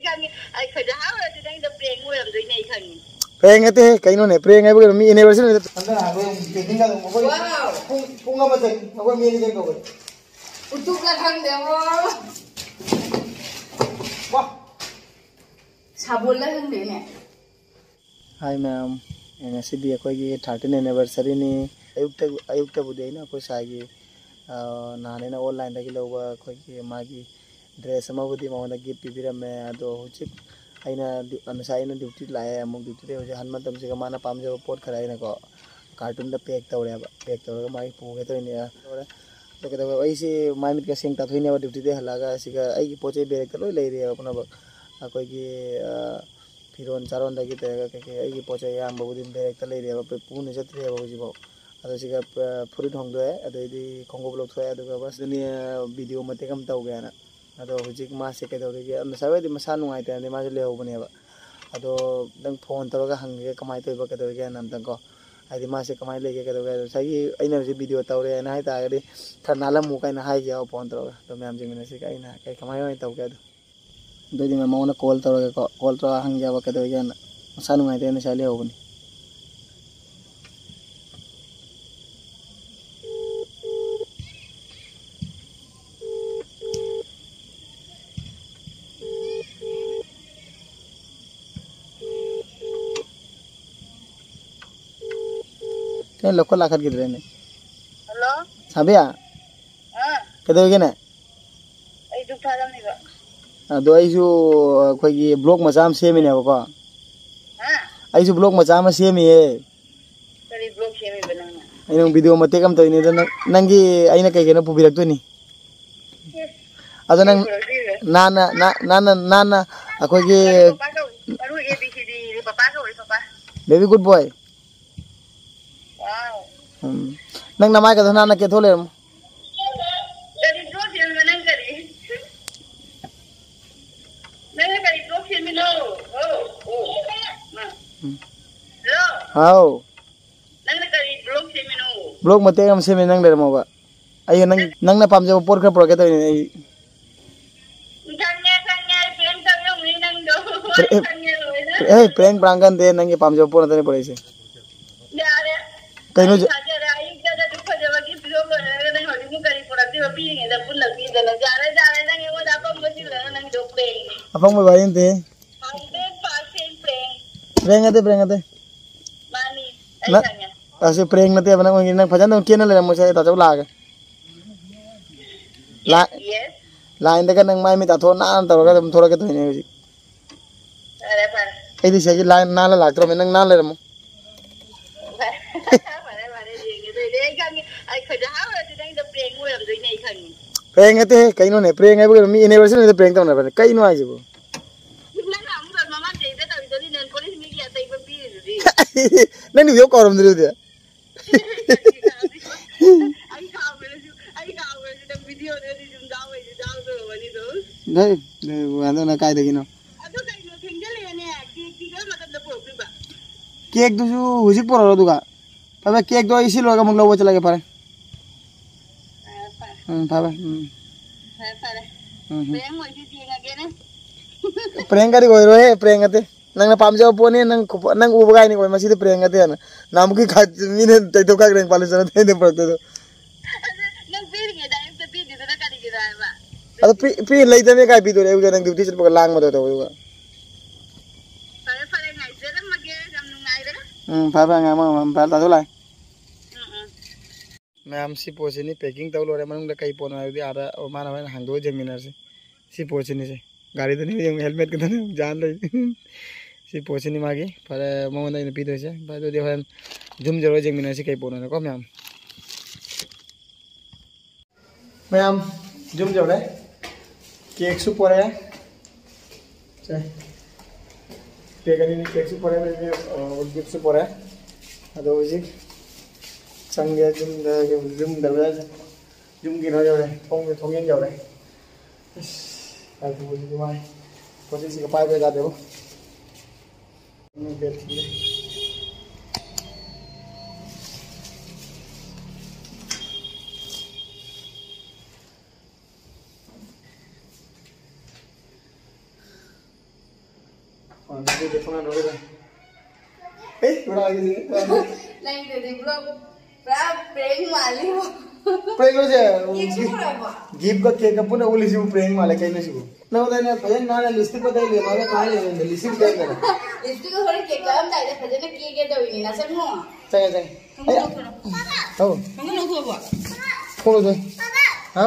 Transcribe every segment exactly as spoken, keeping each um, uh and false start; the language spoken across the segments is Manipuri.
ꯈꯪꯉꯦ꯫ ꯑꯩ ꯈꯣꯏꯗ ꯍꯥꯎꯔꯗꯤ ꯅꯪꯗꯣ prank ꯑꯣꯏꯔꯝꯗꯣꯏꯅꯦ ꯑꯩ ꯈꯪꯉꯦ꯫ Prank ꯅꯠꯇꯦ, ꯀꯩꯅꯣꯅꯦ, prank ꯍꯥꯏꯕꯨ ꯀꯩꯅꯣ? ꯃꯤ anniversary ꯅꯨꯃꯤꯠꯇ ꯍꯟꯗꯛ ꯍꯥꯟꯅ ꯑꯩꯈꯣꯏ packing ꯇꯧꯕ ꯑꯩꯈꯣꯏ Wow! ꯄꯨꯡ, ꯄꯨꯡ ꯑꯃ ꯆꯪꯉꯤ꯫ ꯑꯩꯈꯣꯏ ꯃꯤ ꯑꯅꯤ ꯈꯛꯇꯪ ꯇꯧꯕ꯫ ꯎꯇꯨꯞꯂ ꯈꯪꯗꯦ, ꯑꯃ꯫ ꯋꯥ! ꯁꯥꯕꯣꯜꯂ ꯈꯪꯗꯦꯅꯦ꯫ Hi ꯃꯌꯥꯝ, ꯑꯦ, ꯉꯁꯤꯗꯤ ꯑꯩꯈꯣꯏꯒꯤ thirteenth anniversaryꯅꯤ꯫ ꯑꯌꯨꯛꯇ, ꯑꯌꯨꯛꯇꯕꯨꯗꯤ ꯑꯩꯅ ꯑꯩꯈꯣꯏ ꯁꯥꯏꯒꯤ, ꯑ, ꯅꯍꯥꯟ ꯑꯩꯅ onlineꯗꯒꯤ ꯂꯧꯕ ꯑꯩꯈꯣꯏꯒꯤ ꯃꯥꯒꯤ dress ꯑꯃꯕꯨꯗꯤ ꯃꯉꯣꯟꯗ gift ꯄꯤꯕꯤꯔꯝꯃꯦ꯫ ꯑꯗꯣ ꯍꯧꯖꯤꯛ ꯑꯩꯅ ꯗ꯭ꯌꯨ-, ꯉꯁꯥꯏ ꯑꯩꯅ duty ꯂꯥꯛꯑꯦ, ꯑꯃꯨꯛ dutyꯗꯒꯤ ꯍꯧꯖꯤꯛ ꯍꯟ ꯃꯇꯝꯁꯤꯒ ꯃꯥꯅ ꯄꯥꯝꯖꯕ ꯄꯣꯠ ꯈꯔ ꯑꯩꯅꯀꯣ cartonꯗ pack ꯇꯧꯔꯦꯕ, pack ꯇꯧꯔꯒ ꯃꯥꯒꯤ ꯄꯨꯒꯦ ꯇꯧꯔꯤꯅꯦ꯫ ꯇꯧꯔꯦ꯫ ꯑꯗꯣ ꯀꯩꯗꯧꯕ, ꯑꯩꯁꯦ ꯃꯥꯏ ꯃꯤꯠꯀ ꯁꯦꯡ ꯇꯥꯊꯣꯛꯏꯅꯦꯕ dutyꯗꯒꯤ ꯍꯜꯂꯛꯑꯒ꯫ ꯁꯤꯒ ꯑꯩꯒꯤ ꯄꯣꯠ ꯆꯩ bagꯇ ꯂꯣꯏ ꯂꯩꯔꯦꯕ ꯄꯨꯝꯅꯃꯛ꯫ ꯑꯩꯈꯣꯏꯒꯤ, ꯑ, ꯐꯤꯔꯣꯟ ꯆꯥꯔꯣꯟꯗꯒꯤ ꯇꯧꯔꯒ ꯀꯩꯀꯩ ꯑꯩꯒꯤ ꯄꯣꯠ ꯆꯩ ꯑꯌꯥꯝꯕꯕꯨꯗꯤ bagꯇ ꯂꯩꯔꯦꯕ, ꯄꯨꯅ ꯆꯠꯇ꯭ꯔꯤꯑꯕ ꯍꯧꯖꯤꯛꯐꯥꯎ꯫ ꯑꯗꯣ ꯁꯤꯒ, ꯑ, ꯐꯨꯔꯤꯠ ꯍꯣꯡꯗꯣꯛꯑꯦ, ꯑꯗꯩꯗꯤ ꯈꯣꯡꯎꯞ ꯂꯧꯊꯣꯛꯑꯦ, ꯑꯗꯨꯒ ꯕꯁꯇꯨꯅꯤ, ꯑ, video ꯃꯇꯦꯛ ꯑꯃ ꯇꯧꯒꯦꯅ꯫ ꯑꯗꯣ ꯍꯧꯖꯤꯛ ꯃꯥꯁꯦ ꯀꯩꯗꯧꯔꯤꯒꯦ? ꯉꯁꯥꯏꯋꯥꯏꯗꯤ ꯃꯁꯥ ꯅꯨꯡꯉꯥꯏꯇꯦ ꯍꯥꯏꯕꯅꯤ, ꯃꯥꯁꯦ ꯂꯩꯍꯧꯕꯅꯦꯕ꯫ ꯑꯗꯣ ꯅꯪ phone ꯇꯧꯔꯒ ꯍꯪꯒꯦ, ꯀꯃꯥꯏꯅ ꯇꯧꯔꯤꯕ, ꯀꯩꯗꯧꯔꯤꯒꯦꯅ ꯑꯝꯇꯪꯀꯣ꯫ ꯍꯥꯏꯗꯤ ꯃꯥꯁꯦ ꯀꯃꯥꯏꯅ ꯂꯩꯒꯦ, ꯀꯩꯗꯧꯔꯤꯒꯦ? ꯉꯁꯥꯏꯒꯤ ꯑꯩꯅ ꯍꯧꯖꯤꯛ video ꯇꯧꯔꯦꯅ ꯍꯥꯏ ꯇꯥꯔꯒꯗꯤ ꯈꯔ ꯅꯥꯜꯂꯝꯃꯨ ꯀꯥꯏꯅ ꯍꯥꯏꯒꯦꯕ phone ꯇꯧꯔꯒ꯫ ꯑꯗꯣ ꯃꯌꯥꯝ ꯌꯦꯡꯃꯤꯟꯅꯁꯤ ꯑꯩꯅ ꯀꯩ, ꯀꯃꯥꯏꯅ ꯑꯣꯏꯅ ꯇꯧꯒꯦ ꯑꯗꯣ꯫ ꯑꯗꯨꯑꯣꯏꯗꯤ ꯃꯉꯣꯟꯗ call ꯇꯧꯔꯒꯦꯀꯣ꯫ Call ꯇꯧꯔꯒ ꯍꯪꯒꯦꯕ ꯀꯩꯗꯧꯔꯤꯒꯦꯅ꯫ ꯃꯁꯥ ꯅꯨꯡꯉꯥꯏꯇꯦꯅ ꯉꯁꯥꯏ ꯂꯩꯍꯧꯕꯅꯤ꯫ ꯀꯩꯅꯣ ꯂꯧꯈꯠ ꯂꯥꯈꯠꯈꯤꯗ꯭ꯔꯦꯅꯦ? Hello? ꯁꯥꯕꯤ? ꯑꯥ, ꯀꯩꯗꯧꯔꯤꯒꯦꯅꯦ? ꯑꯩ ꯙꯨꯞ ꯊꯥꯔꯝꯃꯤꯕ꯫ ꯑꯗꯣ ꯑꯩꯁꯨ ꯑꯩꯈꯣꯏꯒꯤ vlog ꯃꯆꯥ ꯑꯃ ꯁꯦꯝꯃꯤꯅꯦꯕꯀꯣ꯫ ꯍꯥ? ꯑꯩꯁꯨ vlog ꯃꯆꯥ ꯑꯃ ꯁꯦꯝꯃꯤꯌꯦ꯫ ꯀꯔꯤ vlog ꯁꯦꯝꯃꯤꯕ ꯅꯪꯅ? ꯑꯩ ꯅꯪ video ꯃꯇꯦꯛ ꯑꯃ ꯇꯧꯔꯤꯅꯦ, ꯑꯗꯣ ꯅꯪ, ꯅꯪꯒꯤ ꯑꯩꯅ ꯀꯩ ꯀꯩꯅꯣ ꯄꯨꯕꯤꯔꯛꯇꯣꯏꯅꯤ꯫ ꯑꯦ, ꯑꯗꯣ ꯅꯪ ꯀꯔꯤ ꯄꯨꯔꯛꯇꯣꯏꯕ? ꯅꯥꯟꯅ, ꯅꯥ-, ꯅꯥꯟꯅ, ꯅꯥꯟꯅ ꯑꯩꯈꯣꯏꯒꯤ ꯀꯔꯤ ꯄꯄꯥ ꯀꯧꯏ? ꯃꯔꯨ A B C D ꯗꯤ ꯄꯄꯥ ꯀꯧꯏ, ꯄꯄꯥ꯫ Baby good boy꯫ Wow꯫ ꯎꯝ꯫ ꯅꯪ ꯅꯃꯥꯏꯒꯗꯣ ꯅꯥꯟꯅ ꯀꯦꯊꯣꯛ ꯂꯩꯔꯝꯃꯣ꯫ ꯀꯔꯤ vlog ꯁꯦꯝꯃꯤꯕ ꯅꯪ ꯀꯔꯤ? ꯅꯪꯅ ꯀꯔꯤ vlog ꯁꯦꯝꯃꯤꯅꯣ? ꯍꯣ, ꯍꯣ, ꯃꯥ꯫ ꯎꯝ꯫ Hello? ꯍꯥꯎ꯫ ꯅꯪꯅ ꯀꯔꯤ vlog ꯁꯦꯝꯃꯤꯅꯣ? Vlog ꯃꯇꯦꯛ ꯑꯃ ꯁꯦꯝꯃꯦ, ꯅꯪ ꯂꯩꯔꯝꯃꯣꯕ꯫ ꯑꯩ ꯅꯪ, ꯅꯪꯅ ꯄꯥꯝꯖꯕ ꯄꯣꯠ ꯈꯔ ꯄꯨꯔꯛꯀꯦ ꯇꯧꯔꯤꯅꯦ ꯑꯩ꯫ ꯈꯪꯉꯦ, ꯈꯪꯉꯦ, ꯑꯩ prank ꯇꯧꯔꯤ ꯑꯣꯏꯔꯝꯒꯅꯤ, ꯄ꯭ꯔꯦ-, ꯑꯦ, ꯄ꯭ꯔꯦꯡ ꯄ꯭ꯔꯥꯡ ꯀꯟꯗꯦ, ꯅꯪꯒꯤ ꯄꯥꯝꯖꯕ ꯄꯣꯠ ꯉꯥꯛꯇꯅꯦ ꯄꯨꯔꯛꯏꯁꯦ꯫ ꯌꯥꯔꯦ꯫ ꯀꯩꯅꯣ ꯑꯩ ꯖ- ꯊꯥꯖꯔꯦ꯫ ꯑꯌꯨꯛꯇꯗꯁꯨ ꯐꯖꯕ gift ꯄꯤꯔꯣ ꯂꯣꯏꯔꯒ ꯅꯪ ꯍꯧꯖꯤꯛ ꯑꯃꯨꯛ ꯀꯔꯤ ꯄꯨꯔꯛꯇꯣꯏꯕ? ꯄꯤꯔꯤꯉꯩꯗ ꯄꯨꯟꯅ ꯄꯤꯗꯅ꯫ ꯌꯥꯔꯦ, ꯌꯥꯔꯦ, ꯅꯪ ꯑꯩꯉꯣꯟꯗ ꯑꯄꯪꯕ ꯁꯤꯜꯂꯒ ꯅꯪꯒꯤꯗꯣ ꯄ꯭ꯔꯦꯡꯅꯤ꯫ ꯑꯄꯪꯕ ꯋꯥꯔꯤ ꯅꯠꯇꯦ꯫ Hundred percent ꯄ꯭ꯔꯦꯡ꯫ ꯄ꯭ꯔꯦꯡ ꯅꯠꯇꯦ, ꯄ꯭ꯔꯦꯡ ꯅꯠꯇꯦ꯫ ꯃꯥꯅꯤ꯫ ꯑꯩ ꯅ-, ꯈꯪꯉꯦ꯫ ꯑꯁꯤ ꯄ꯭ꯔꯦꯡ ꯅꯠꯇꯦꯕ, ꯅꯪ ꯑꯣꯏꯒꯤ-, ꯅꯪ ꯐꯖꯅ ꯑꯗꯨꯝ ꯀꯦꯅ ꯂꯩꯔꯝꯃꯣꯁꯦ, ꯑꯩ ꯇꯥꯆꯧ ꯂꯥꯛꯑꯒꯦ꯫ ꯂꯥ-, ꯌꯦꯁ꯫ ꯂꯥꯏꯟꯗꯒ ꯅꯪ ꯃꯥꯏ ꯃꯤꯠ ꯇꯥꯊꯣꯛꯑ ꯅꯥꯟꯅ ꯇꯧꯔꯒ ꯑꯗꯨꯝ ꯊꯣꯛꯂꯛꯀꯦ ꯇꯧꯔꯤꯅꯦ ꯍꯧꯖꯤꯛ꯫ ꯐꯔꯦ, ꯐꯔꯦ꯫ ꯑꯩꯗꯤ ꯁꯤꯒꯤ ꯂꯥꯏꯟ ꯅꯥꯜꯂ ꯂꯥꯛꯇ꯭ꯔꯕꯅꯤ, ꯅꯪ ꯅꯥꯜ ꯂꯩꯔꯝꯃꯣ꯫ ꯐꯔꯦ, ꯐꯔꯦ, ꯌꯦꯡꯒꯦ ꯑꯗꯨꯏꯗꯤ꯫ ꯑꯩ ꯈꯪꯉꯦ꯫ ꯑꯩ ꯈꯣꯏꯗ ꯍꯥꯏꯔꯨꯔꯗꯤ ꯅꯪꯗꯣ ꯄ꯭ꯔꯦꯡ ꯑꯣꯏꯔꯝꯗꯣꯏꯅꯦ ꯑꯩ ꯈꯪꯉꯦ꯫ ꯄ꯭ꯔꯦꯡ ꯅꯠꯇꯦꯍꯦ, ꯀꯩꯅꯣꯅꯦ? ꯄ꯭ꯔꯦꯡ ꯍꯥꯏꯕꯨ ꯀꯩꯅꯣ? ꯃꯤ anniversary ꯅꯨꯃꯤꯠꯇ ꯄ꯭ꯔꯦꯡ ꯇꯧꯅꯕꯅꯦ꯫ ꯀꯩꯅꯣ ꯍꯥꯏꯁꯤꯕꯨ? ꯅꯪ ꯅꯍꯥꯟꯃꯨꯛ ꯃꯃꯥꯡ ꯆꯍꯤꯗ ꯇꯧꯔꯤꯗꯨꯗꯤ nail polish ꯃꯤꯒꯤ ꯑꯇꯩꯕ ꯄꯤꯔꯤꯗꯨꯗꯤ꯫ ꯅꯪ video ꯀꯥꯎꯔꯝꯗ꯭ꯔꯗꯤ? ꯑꯩ ꯀꯥꯎꯈ꯭ꯔꯁꯨ, ꯑꯩ ꯀꯥꯎꯈ꯭ꯔꯁꯨ ꯅꯪ videoꯗꯗꯤ ꯑꯗꯨꯝ ꯌꯥꯎꯋꯦ, ꯑꯗꯨ ꯌꯥꯎꯗꯧꯔꯕꯅꯤ ꯑꯗꯨꯝ꯫ ꯅꯣꯏ, ꯅꯣꯏ ꯍꯟꯗꯛꯅ ꯀꯥꯏꯗꯒꯤꯅꯣ? ꯑꯗꯨ ꯀꯩꯅꯣ ꯊꯦꯡꯖꯤꯜꯂꯛꯑꯦꯅꯦ, cakeꯇꯤ ꯀꯔꯝꯕ ꯃꯇꯝꯗ ꯄꯨꯔꯛꯇꯣꯏꯕ? Cakeꯇꯨꯁꯨ ꯍꯧꯖꯤꯛ ꯄꯨꯔꯛꯑꯣ ꯑꯗꯨꯒ꯫ ꯐꯔꯦ, cakeꯇꯣ ꯑꯩ ꯁꯤ ꯂꯣꯏꯔꯒ ꯑꯃꯨꯛ ꯂꯧꯕ ꯆꯠꯂꯒꯦ, ꯐꯔꯦ꯫ ꯐꯔꯦ, ꯐꯔꯦ꯫ ꯎꯝ, ꯐꯔꯦ, ꯐꯔꯦ꯫ ꯎꯝ꯫ ꯐꯔꯦ, ꯐꯔꯦ꯫ ꯎꯝ, ꯎꯝ꯫ ꯄ꯭ꯔꯦꯡ ꯑꯣꯏꯗꯤ ꯌꯦꯡꯉꯒꯦꯅꯦ꯫ ꯄ꯭ꯔꯦꯡ ꯀꯔꯤ ꯑꯣꯏꯔꯣꯏꯍꯦ, ꯄ꯭ꯔꯦꯡ ꯅꯠꯇꯦ꯫ ꯅꯪꯅ ꯄꯥꯝꯖꯕ ꯄꯣꯠꯅꯤ, ꯅꯪ ꯈꯨ-, ꯅꯪ ꯎꯕ ꯀꯥꯏꯅꯤ ꯑꯣꯏ, ꯃꯁꯤꯗꯤ ꯄ꯭ꯔꯦꯡ ꯅꯠꯇꯦꯅ꯫ ꯅꯍꯥꯟꯃꯨꯛꯀꯤ ꯈꯥ-, ꯃꯤꯅ ꯇꯩꯊꯣꯛ ꯈꯥꯏꯈ꯭ꯔꯦ ꯂꯨꯄꯥ ꯂꯤꯁꯤꯡ ꯇꯔꯥ ꯄꯨꯔꯛꯇꯣꯏꯗꯣ꯫ ꯑꯗꯨ ꯅꯪ ꯄꯤꯔꯤꯉꯩꯗ ꯑꯌꯨꯛꯇ ꯄꯤꯗ꯭ꯔꯤꯗꯨꯅ ꯀꯔꯤꯒꯤꯅꯣ ꯍꯥꯏꯕ? ꯑꯗꯨ ꯄꯤ-, ꯄꯤ-, ꯂꯩꯇꯕꯅꯦ ꯀꯥꯏ ꯄꯤꯗꯣꯔꯤ? ꯑꯌꯨꯛꯇ ꯅꯪ duty ꯆꯠꯄꯒ ꯂꯥꯡꯕꯗꯣ ꯇꯧꯕ ꯑꯗꯨꯒ꯫ ꯐꯔꯦ, ꯐꯔꯦ, ꯉꯥꯏꯖꯔꯝꯃꯒꯦ꯫ ꯌꯥꯝ ꯅꯨꯡꯉꯥꯏꯔꯦ꯫ ꯎꯝ, ꯐꯔꯦ, ꯐꯔꯦ, ꯉꯥꯏ-, ꯐꯔꯦ, ꯇꯥꯊꯣꯛ ꯂꯥꯛꯑꯦ꯫ ꯎꯝ, ꯎꯝ꯫ ꯃꯌꯥꯝ, ꯁꯤ ꯄꯣꯠꯁꯤꯅꯤ packing ꯇꯧ ꯂꯣꯏꯔꯦ꯫ ꯃꯅꯨꯡꯗ ꯀꯩ ꯄꯣꯠꯅꯣ ꯍꯥꯏꯕꯗꯤ ꯑꯥꯗ ꯃꯥꯅ ꯍꯣꯔꯦꯟ ꯍꯥꯡꯗꯣꯛꯑ ꯌꯦꯡꯃꯤꯟꯅꯔꯁꯤ꯫ ꯁꯤ ꯄꯣꯠꯁꯤꯅꯤꯁꯦ꯫ ꯒꯥꯔꯤꯗꯅꯤ ꯌꯦꯡꯉꯨ, helmet ꯈꯛꯇꯅꯤ ꯌꯥꯟ ꯂꯩ꯫ ꯁꯤ ꯄꯣꯠꯁꯤꯅꯤ ꯃꯥꯒꯤ꯫ ꯐꯔꯦ, ꯃꯉꯣꯟꯗ ꯑꯩꯅ ꯄꯤꯗꯣꯏꯁꯦ꯫ ꯐꯔꯦ, ꯑꯗꯨꯗꯤ ꯍꯣꯔꯦꯟ ꯌꯨꯝ ꯌꯧꯔꯒ ꯌꯦꯡꯃꯤꯟꯅꯔꯁꯤ ꯀꯩ ꯄꯣꯠꯅꯣꯅꯀꯣ ꯃꯌꯥꯝ꯫ ꯃꯌꯥꯝ, ꯌꯨꯝ ꯌꯧꯔꯦ꯫ Cakeꯁꯨ ꯄꯣꯔꯛꯑꯦ꯫ ꯁꯦ꯫ Cake ꯑꯅꯤꯅꯤ, cakeꯁꯨ ꯄꯣꯔꯛꯑꯦ, ꯑꯗꯒꯤ, ꯑ, giftꯁꯨ ꯄꯣꯔꯛꯑꯦ꯫ ꯑꯗꯣ ꯍꯧꯖꯤꯛ ꯆꯪꯒꯦ ꯌꯨꯝꯗ, ꯌꯨꯝ, ꯌꯨꯝ ꯌꯧꯔꯦ꯫ ꯌꯨꯝꯒꯤ ꯀꯩꯅꯣ ꯌꯧꯔꯦ, ꯊꯣꯡ, ꯊꯣꯡꯖꯤꯟ ꯌꯧꯔꯦ꯫ ꯑꯁ, ꯉꯥꯏꯈꯣ, ꯍꯧꯖꯤꯛꯇꯤ ꯋꯥꯏ꯫ ꯄꯣꯠꯆꯩꯁꯤꯒ ꯄꯥꯏꯕ ꯌꯥꯗꯦꯕꯣ꯫ ꯑꯗꯨꯗꯤ ꯐꯪꯍꯟꯔꯣꯏꯗ꯫ ꯑꯦ ꯄꯨꯔꯥꯒꯤꯗꯤ꯫ ꯅꯪꯒꯤꯗꯨꯗꯤ ꯕ꯭ꯂꯣꯛ ꯄꯨꯔꯥ ꯄ꯭ꯔꯦꯡ ꯃꯥꯜꯂꯤꯕꯣ꯫ ꯄ꯭ꯔꯦꯡꯂꯣꯁꯦ꯫ ꯌꯦꯡꯁꯤ ꯄꯨꯔꯛꯑꯕꯣ? ꯒꯤꯐꯀ ꯀꯦꯛꯀ ꯄꯨꯟꯅ ꯎꯠꯂꯤꯁꯤꯕꯨ ꯄ꯭ꯔꯦꯡ ꯃꯥꯜꯂꯦ ꯀꯩꯅꯣ ꯁꯤꯕꯨ? ꯅꯉꯣꯟꯗ ꯑꯩꯅ ꯐꯖꯅ ꯅꯥꯟꯅ ꯂꯤꯞꯁꯇꯤꯛ ꯄꯣꯠꯇꯩ ꯂꯦꯝꯃꯒ ꯀꯥꯏ ꯂꯩꯔꯝꯗ ꯂꯤꯞꯁꯇꯤꯛ ꯇꯩꯗꯅ꯫ ꯂꯤꯞꯁꯇꯤꯛ ꯍꯣꯔꯦꯟ ꯀꯦꯛ ꯀꯛꯑꯝꯗꯥꯏꯗ ꯐꯖꯅ ꯀꯦꯒꯦ ꯇꯧꯔꯤꯅꯤ ꯅꯁꯛ ꯃꯣ꯫ ꯆꯪꯉꯦ ꯆꯪꯉꯦ꯫ ꯑꯩ ꯇꯧ꯫ ꯈꯪꯉ ꯂꯧꯊꯣꯛꯑꯕꯣ? ꯈꯣꯡꯎꯞ ꯂꯧꯊꯣꯛꯑꯦ꯫ ꯍꯥ?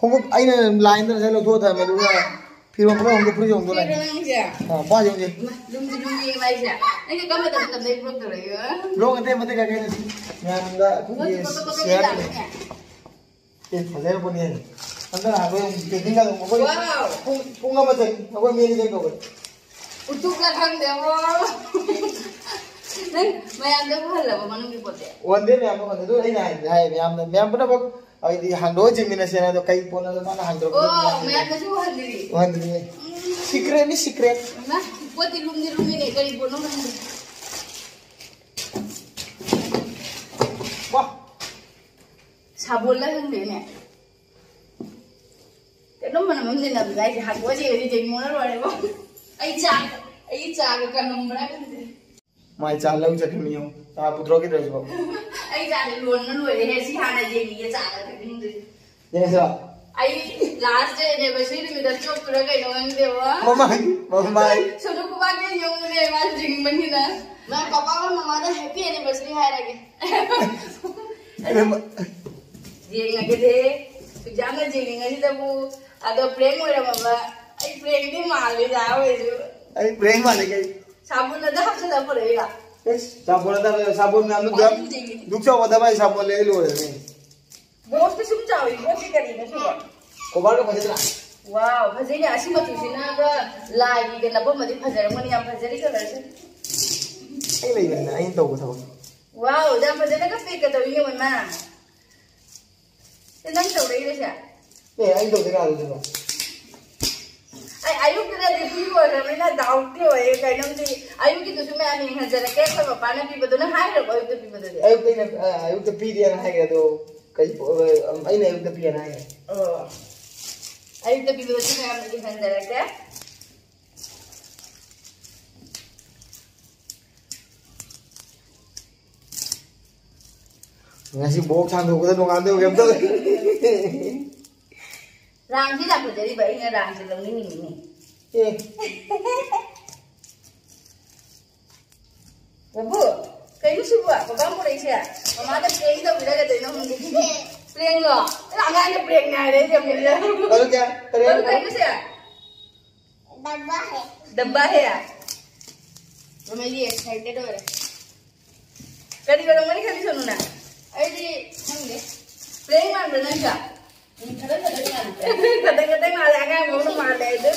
ꯈꯣꯡꯎꯞ ꯑꯩꯅ ꯂꯥꯏꯟꯗ ꯉꯁꯥꯏ ꯂꯧꯊꯣꯛꯑ ꯊꯝꯃꯦ ꯑꯗꯨꯒ ꯐꯤꯔꯣꯟ ꯄꯨꯂꯞ ꯑꯃꯨꯛ ꯐꯨꯔꯤꯠ ꯍꯣꯡꯗꯣꯛ ꯂꯥꯛꯑꯦ꯫ ꯀꯩꯅꯣ ꯅꯪꯁꯦ? ꯑꯥ ꯄꯥꯁꯦ ꯍꯧꯖꯤꯛ꯫ ꯂꯨꯝꯗꯤ ꯂꯨꯝꯃꯤ ꯃꯥꯏꯁꯦ꯫ ꯅꯪꯁꯦ ꯀꯔꯝꯕ ꯃꯇꯝꯗ ꯂꯩꯕ꯭ꯔꯣꯛ ꯇꯧꯔꯛꯏꯕ? ꯂꯣꯛ ꯑꯇꯩ ꯃꯇꯩ ꯀꯥꯏ ꯀꯥꯏꯗ ꯁꯤ ꯃꯌꯥꯝꯗ ꯑꯩꯈꯣꯏꯒꯤ ꯁꯤꯌꯥꯔ ꯇꯧꯔꯦ꯫ ꯑꯦ ꯐꯖꯔꯄꯣꯠꯅꯤ꯫ ꯍꯟꯗꯛ ꯑꯩꯈꯣꯏ ꯄꯦꯛꯀꯤꯡꯒ ꯑꯗꯨꯝ ꯑꯩꯈꯣꯏ ꯋꯥꯎ! ꯄꯨꯡ ꯄꯨꯡ ꯑꯃ ꯆꯪꯉꯤ ꯑꯩꯈꯣꯏ ꯃꯦꯅꯦꯖꯔ ꯀꯧꯋꯦ꯫ ꯎꯇꯨꯞꯂ ꯈꯪꯗꯦꯕꯣ꯫ ꯅꯪ ꯃꯌꯥꯝꯗ ꯎꯍꯜꯂꯕ ꯃꯅꯨꯡꯒꯤ ꯄꯣꯠꯁꯦ? ꯋꯥꯟꯗꯦ ꯃꯌꯥꯝꯗ ꯋꯥꯟꯗꯦ ꯑꯗꯨ ꯑꯩꯅ ꯍꯥꯏ ꯍꯥꯏ ꯃꯌꯥꯝꯗ ꯃꯌꯥꯝ ꯄꯨꯝꯅꯃꯛ ꯍꯥꯏꯗꯤ ꯍꯥꯡꯗꯣꯛꯑ ꯌꯦꯡꯃꯤꯟꯅꯁꯦꯅ ꯑꯗꯣ ꯀꯩ ꯄꯣꯠꯅꯣꯗꯣ ꯃꯥꯅ ꯍꯥꯡꯗꯣꯛꯄꯗꯣ ꯑꯣ ꯃꯌꯥꯝꯗ ꯃꯌꯥꯝꯗꯁꯨ ꯎꯍꯟꯗ꯭ꯔꯤ꯫ ꯎꯍꯟꯗ꯭ꯔꯤꯌꯦ꯫ ꯁꯤꯀ꯭ꯔꯦꯠꯅꯤ ꯁꯤꯀ꯭ꯔꯦꯠ꯫ ꯏꯃꯥ, ꯄꯣꯠꯇꯤ ꯂꯨꯝꯗꯤ ꯂꯨꯝꯃꯤꯅꯦ ꯀꯔꯤ ꯄꯣꯠꯅꯣ ꯈꯪꯗꯦ꯫ ꯋꯥ꯫ ꯁꯥꯕꯣꯜꯂ ꯈꯪꯗꯦꯅꯦ꯫ ꯀꯩꯅꯣꯝ ꯃꯅꯝ ꯑꯃꯗꯤ ꯅꯝꯃꯤꯗ ꯑꯩꯁꯦ ꯍꯥꯡꯗꯣꯛꯑ ꯌꯦꯡꯉꯗꯤ ꯌꯦꯡꯉꯣꯅ ꯂꯣꯏꯔꯦꯕꯣ꯫ ꯑꯩ ꯆꯥ ꯑꯩ ꯆꯥꯒ ꯀꯅꯝꯕ꯭ꯔꯥ ꯈꯪꯗꯦ꯫ ꯃꯥꯏ ꯆꯥ ꯂꯧ ꯆꯠꯈꯤꯕꯅꯤꯌꯣ꯫ ꯆꯥ ꯄꯨꯊꯣꯔꯛꯈꯤꯗ꯭ꯔꯁꯤꯕꯣ꯫ ꯑꯩ ꯆꯥꯁꯦ ꯂꯣꯟꯅ ꯂꯣꯏꯔꯦꯍꯦ ꯁꯤ ꯍꯥꯟꯅ ꯌꯦꯡꯉꯤꯒꯦ ꯆꯥꯒ ꯊꯛꯅꯤꯡꯗ꯭ꯔꯦ꯫ ꯌꯦꯡꯉꯁꯤꯔꯣ? ꯑꯩ ꯂꯥꯁ ꯗꯦ ꯑꯦꯅꯤꯚꯔꯁꯔꯤ ꯅꯨꯃꯤꯠꯇ ꯆꯣꯞꯄꯤꯔ ꯀꯩꯅꯣ ꯈꯪꯗꯦꯕꯣ꯫ ꯃꯃꯥꯏ ꯃꯃꯥꯏ꯫ ꯁꯣꯅꯨ ꯈꯨꯕꯥꯛꯇ ꯌꯧꯔꯦ ꯃꯥ ꯌꯦꯡꯕꯅꯤꯅ꯫ ꯃꯥ ꯄꯄꯥꯒ ꯃꯃꯥꯗ ꯍꯦꯄꯤ ꯑꯦꯅꯤꯚꯔꯁꯔꯤ ꯍꯥꯏꯔꯒꯦ꯫ ꯏꯕꯦꯝꯃ꯫ ꯌꯦꯡꯉꯒꯦꯗꯦ꯫ ꯁꯨꯛꯌꯥꯝꯅ ꯌꯦꯡꯅꯤꯡꯉꯁꯤꯗꯕꯨ꯫ ꯑꯗꯣ ꯄ꯭ꯔꯦꯡ ꯑꯣꯏꯔꯝꯃꯕ꯫ ꯑꯩ ꯄ꯭ꯔꯦꯡꯗꯤ ꯃꯥꯜꯂꯤꯗ ꯑꯣꯏꯔꯁꯨ꯫ ꯑꯩ ꯄ꯭ꯔꯦꯡ ꯃꯥꯜꯂꯦ ꯀꯩ? ꯁꯥꯕꯨꯟ ꯑꯗ ꯍꯥꯞꯆꯜꯂ ꯄꯨꯔꯛꯏꯔꯥ? ꯑꯦꯁ ꯆꯥꯄꯣꯠ ꯅꯠꯇꯕ ꯁꯥꯄꯣꯟ ꯃꯌꯥꯝꯗꯨ ꯗꯨꯛ ꯌꯦꯡꯉꯤꯅꯦ꯫ ꯗꯨꯛ ꯆꯥꯎꯕ ꯗꯕꯥꯏ ꯁꯥꯄꯣꯟ ꯂꯩ ꯂꯣꯏꯔꯦꯅꯦ꯫ ꯕꯣꯛꯁꯇꯤ ꯁꯨꯝ ꯆꯥꯎꯏ ꯕꯣꯛꯁꯇꯤ ꯀꯔꯤꯅꯣ ꯁꯤꯕꯣ? ꯀꯣꯕꯔꯒ ꯐꯖꯗ꯭ꯔꯥ? ꯋꯥꯎ ꯐꯖꯩꯅꯦ ꯑꯁꯤ ꯃꯆꯨꯁꯤꯅꯒ ꯂꯥꯏꯒꯤꯒ ꯅꯞꯄꯝꯃꯗꯤ ꯐꯖꯔꯝꯒꯅꯤ ꯌꯥꯝ ꯐꯖꯔꯤ ꯀꯂꯔꯁꯦ꯫ ꯑꯩ ꯂꯩꯕꯅꯤꯅ ꯑꯩꯅ ꯇꯧꯕ ꯊꯕꯛ꯫ ꯋꯥꯎ ꯌꯥꯝ ꯐꯖꯅꯒ ꯄꯦꯛꯀ ꯇꯧꯏ ꯌꯦꯡꯉꯣ ꯏꯃꯥ꯫ ꯁꯤ ꯅꯪ ꯇꯧꯔꯛꯏꯔꯣ ꯁꯦ? ꯑꯦ ꯑꯩ ꯇꯧꯗꯦ ꯀꯅꯥ ꯇꯧꯗꯣꯏꯅꯣ? ꯑꯩ ꯑꯌꯨꯛꯇꯨꯗꯗꯤ ꯐ꯭ꯔꯤ ꯑꯣꯏꯈ꯭ꯔꯕꯅꯤꯅ ꯗꯥꯎꯠꯇꯤ ꯑꯣꯏꯌꯦ ꯀꯩꯅꯣꯝꯗꯤ꯫ ꯑꯌꯨꯛꯀꯤꯗꯨꯁꯨ ꯃꯌꯥꯝ ꯌꯦꯡꯍꯟꯖꯔꯛꯀꯦ ꯑꯩꯈꯣꯏ ꯃꯄꯥꯅ ꯄꯤꯕꯗꯨꯅ ꯍꯥꯏꯈ꯭ꯔꯕꯣ ꯑꯌꯨꯛꯇ ꯄꯤꯕꯗꯨꯗꯤ? ꯑꯌꯨꯛꯇ ꯑꯩꯅ ꯑ, ꯑꯌꯨꯛꯇ ꯄꯤꯗꯦꯅ ꯍꯥꯏꯈ꯭ꯔꯦ ꯑꯗꯣ ꯀꯩ ꯑ, ꯑꯩꯅ ꯑꯌꯨꯛꯇ ꯄꯤꯌꯦꯅ ꯍꯥꯏꯈ꯭ꯔꯦ꯫ ꯑꯣ ꯑꯌꯨꯛꯇ ꯄꯤꯕꯗꯨꯁꯨ ꯃꯌꯥꯝ ꯌꯦꯡꯍꯟꯖꯔꯛꯀꯦ꯫ ꯉꯁꯤ ꯕꯣꯛꯁ ꯍꯥꯡꯗꯣꯛꯄꯗ ꯅꯣꯡꯉꯥꯟꯗꯧ ꯀꯩꯝ ꯇꯧꯗꯦ꯫ ꯔꯥꯡꯁꯤ ꯌꯥꯝ ꯐꯖꯔꯤꯕ, ꯑꯩꯅ ꯔꯥꯡꯁꯤ ꯂꯧꯅꯤꯡꯉꯤꯅꯤꯅꯦ꯫ ꯑꯦ꯫ ꯕꯕꯨ, ꯀꯩꯅꯣ ꯁꯤꯕꯨ? ꯕꯕꯥ ꯄꯨꯔꯛꯏꯁꯦ? ꯃꯃꯥꯗ ꯄ꯭ꯔꯦꯡ ꯇꯧꯕꯤꯔꯒ ꯀꯩꯅꯣ ꯈꯪꯗꯦ꯫ ꯄ꯭ꯔꯦꯡꯂꯣ? ꯑꯉꯥꯡꯅ ꯄ꯭ꯔꯦꯡꯅꯦ ꯍꯥꯏꯔꯦ ꯑꯩꯁꯦ ꯑꯃꯨꯛ꯫ ꯑꯗꯨ ꯀꯌꯥ? ꯇꯔꯦꯠ꯫ ꯕꯕꯨ, ꯀꯩꯅꯣ ꯁꯦ? ꯗꯕꯥ ꯍꯦ꯫ ꯗꯕꯥ ꯍꯦ? ꯃꯃꯩꯗꯤ ꯑꯦꯛꯁꯥꯏꯇꯦꯗ ꯑꯣꯏꯔꯦ꯫ ꯀꯔꯤ ꯑꯣꯏꯔꯝꯒꯅꯤ ꯈꯜꯂꯤ ꯁꯣꯅꯨꯅ? ꯑꯩꯗꯤ ꯈꯪꯗꯦ꯫ ꯄ꯭ꯔꯦꯡ ꯃꯥꯟꯕ꯭ꯔꯥ ꯅꯪꯁꯨ? ꯎꯝ, ꯈꯇꯪ ꯈꯇꯪ ꯃꯥꯜꯂꯦ꯫ ꯈꯇꯪ ꯈꯇꯪ ꯃꯥꯜꯂꯦ, ꯑꯉꯥꯡ ꯃꯑꯣꯡꯗ ꯃꯥꯜꯂꯦ ꯑꯗꯨ꯫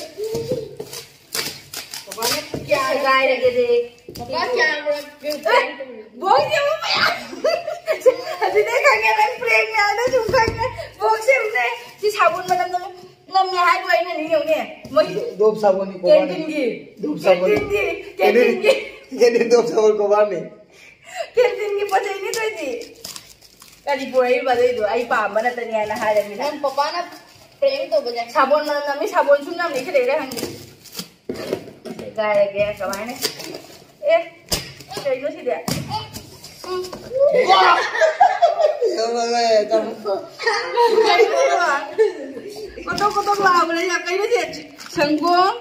ꯕꯕꯥꯅ ꯀꯌꯥ ꯁꯦꯒꯥꯏꯔꯒꯦꯗꯤ? ꯕꯕꯥ ꯀꯌꯥ ꯄ꯭ꯔꯦꯡ ꯇꯧꯔꯤꯅꯣ? ꯕꯣꯛꯁ ꯌꯦꯡꯉꯨ ꯃꯌꯥꯝ꯫ ꯑꯁꯤꯗꯩ ꯈꯪꯉꯦ ꯅꯪ ꯄ꯭ꯔꯦꯡꯅꯦ ꯍꯥꯏꯅ ꯁꯨꯝ ꯈꯪꯉꯦ꯫ ꯕꯣꯛꯁ ꯌꯦꯡꯉꯨꯅꯦ꯫ ꯁꯤ ꯁꯥꯄꯣꯟ ꯃꯅꯝ ꯅꯝ-, ꯅꯝꯃꯦ ꯍꯥꯏꯕ ꯑꯩꯅ ꯅꯤꯡ ꯌꯦꯡꯉꯨꯅꯦ꯫ ꯃꯣꯏ ꯗꯣꯞ ꯁꯥꯄꯣꯟꯅꯤ ꯀꯣꯕꯥꯅꯤ꯫ ꯀꯦꯟꯇꯤꯟꯒꯤ꯫ ꯗꯣꯞ ꯁꯥꯄꯣꯟ꯫ ꯀꯦꯟꯇꯤꯟꯒꯤ꯫ ꯀꯦꯟꯇꯤꯟ, ꯀꯦꯟꯇꯤꯟꯒꯤ꯫ ꯀꯦꯟꯇꯤꯟ ꯗꯣꯞ ꯁꯥꯄꯣꯟ ꯀꯣꯕꯥꯅꯤ꯫ ꯀꯦꯟꯇꯤꯟꯒꯤ ꯄꯣꯠ ꯆꯩꯅꯤ ꯇꯧꯔꯤꯁꯤ꯫ ꯀꯔꯤ ꯄꯨꯔꯛꯏꯕ ꯑꯗꯨꯏꯗꯣ? ꯑꯩ ꯄꯥꯝꯕ ꯅꯠꯇꯅꯤ ꯍꯥꯏꯅ ꯍꯥꯏꯔꯕꯅꯤꯅ꯫ ꯅꯪ ꯄꯄꯥꯅ ꯄ꯭ꯔꯦꯡ ꯇꯧꯕꯁꯦ꯫ ꯁꯥꯄꯣꯟ ꯃꯅꯝ ꯅꯝꯃꯤ, ꯁꯥꯄꯣꯟ ꯁꯨꯝ ꯅꯝꯃꯤ, ꯁꯤꯗꯩꯗ ꯍꯪꯉꯤ꯫ ꯀꯥꯏꯔꯒꯦ ꯀꯃꯥꯏꯅ? ꯑꯦ, ꯀꯩꯅꯣ ꯁꯤꯗꯤ? ꯎꯝ꯫ ꯌꯧꯔꯛꯂꯦ, ꯇꯥꯃꯣ꯫ ꯀꯩꯅꯣ? ꯀꯣꯇꯣꯛ ꯀꯣꯇꯣꯛ ꯂꯥꯎꯕꯅꯦ, ꯀꯩꯅꯣ ꯁꯤ? ꯁꯪꯒꯣꯝ꯫